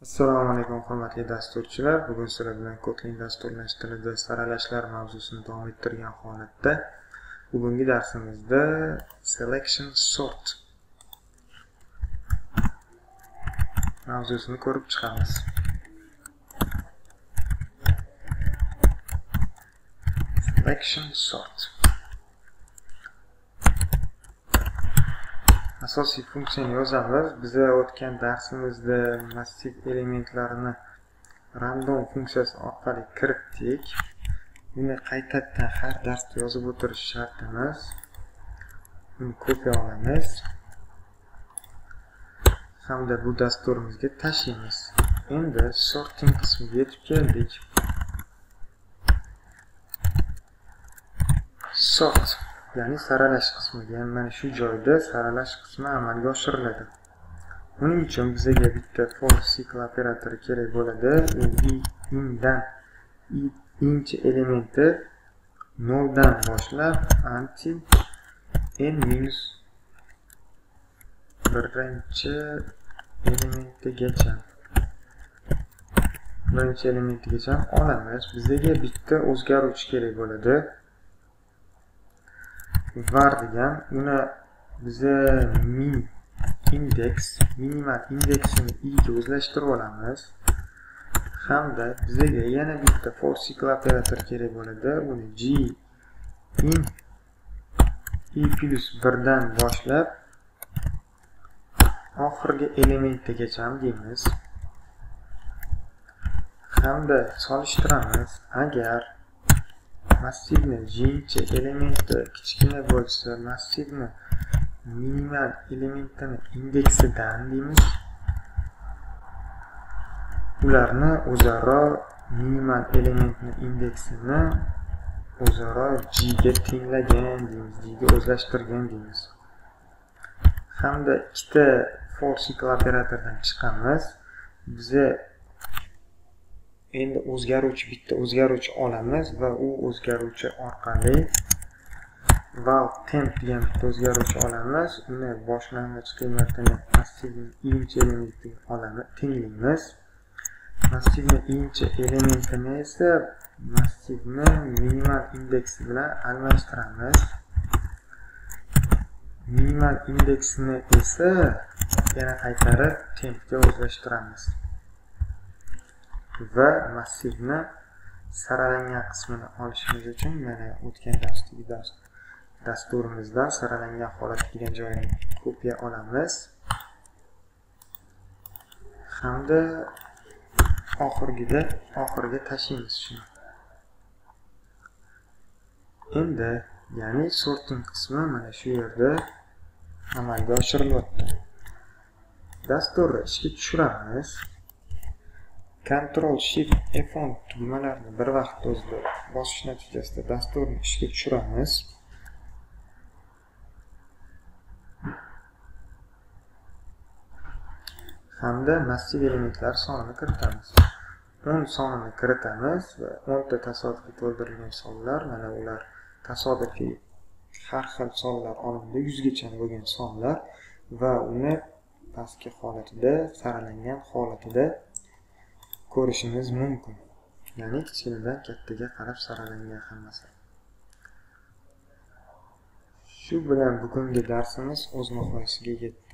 Assalomu alaykum hurmatli dasturchilar. Bugun sizlar bilan Kotlin dasturlash tilida saralashlar mavzusini davom ettirgan holatda bugungi darsimizda selection sort mavzusini ko'rib chiqamiz. Selection sort asosiy funksiyani yozamiz. Biza o'tgan darsimizda massiv elementlarini random funksiyasi orqali kiritdik. Buni qaytadan har darsda yozib o'tirish shart emas. Buni kopiya olamiz hamda bu dasturimizga tashlaymiz. Endi sorting qismiga yetib keldik. Sort, ya'ni saralash qismiga, mana shu joyda saralash qismi amalga oshiriladi. Buning uchun bizga bitta for cycle operatori kerak bo'ladi. U indan inchi elementi 0 dan boshlab until n minus birinchi elementigacha olamiz. Bizga bitta o'zgaruvchi kerak bo'ladi. Var degan, uni biza min index, minimal indeksini i ga o'zlashtirib olamiz. Hamda bizga yana bitta for cycle operator kerak bo'ladi. Uni g in i plus 1 dan boshlab oxirgi elementigacha deymiz. Hamda solishtiramiz. Agar massivni jinchi elementi kichkina bo'lsa, massivni minimal elementini indeksidan deymiz. Ularni o'zaro minimal elementni indeksini o'zaro g ga tenglagan deymiz, g ga o'zlashtirgan deymiz. Hamda ikkita for cycle operatordan chiqamiz. Biza endi o'zgaruvchi, bitta o'zgaruvchi olamiz va u o'zgaruvchi orqali val temp degan bitta o'zgaruvchi olamiz. Uni boshlang'ich qiymatini massivning inchi elementiga olamiz, tenglaymiz. Massivning inchi elementini esa massivni minimal indeksi bilan almashtiramiz. Minimal indeksini esa yana qaytarib tempga o'zlashtiramiz va massivni saralangan qismini olishimiz uchun mana o'tgan darsdagi dasturimizdan saralangan holat degan joyini kopiya olamiz hamda oxiriga tashlaymiz shuni. Endi, ya'ni sorting qismi mana shu yerda amalga oshirilyapti. Dasturni ishga tushiramiz. Ctrl Shift F10 tugmalarini bir vaqtda o'zida bosish natijasida dasturni ishga tushiramiz. Hamda massiv elementlar sonini kiritamiz. 10 sonini kiritamiz va 10 ta tasodifiy to'ldirilgan sonlar, mana ular tasodifiy har xil sonlar olindi, 100 gacha bo'lgan sonlar va uni pastki holatida, saralangan holatida ko'rishimiz mumkin. Ya'ni kichkinadan kattaga qarab saralangan hammasi. Shu bilan bugungi darsimiz o'z nihoyasiga yetdi.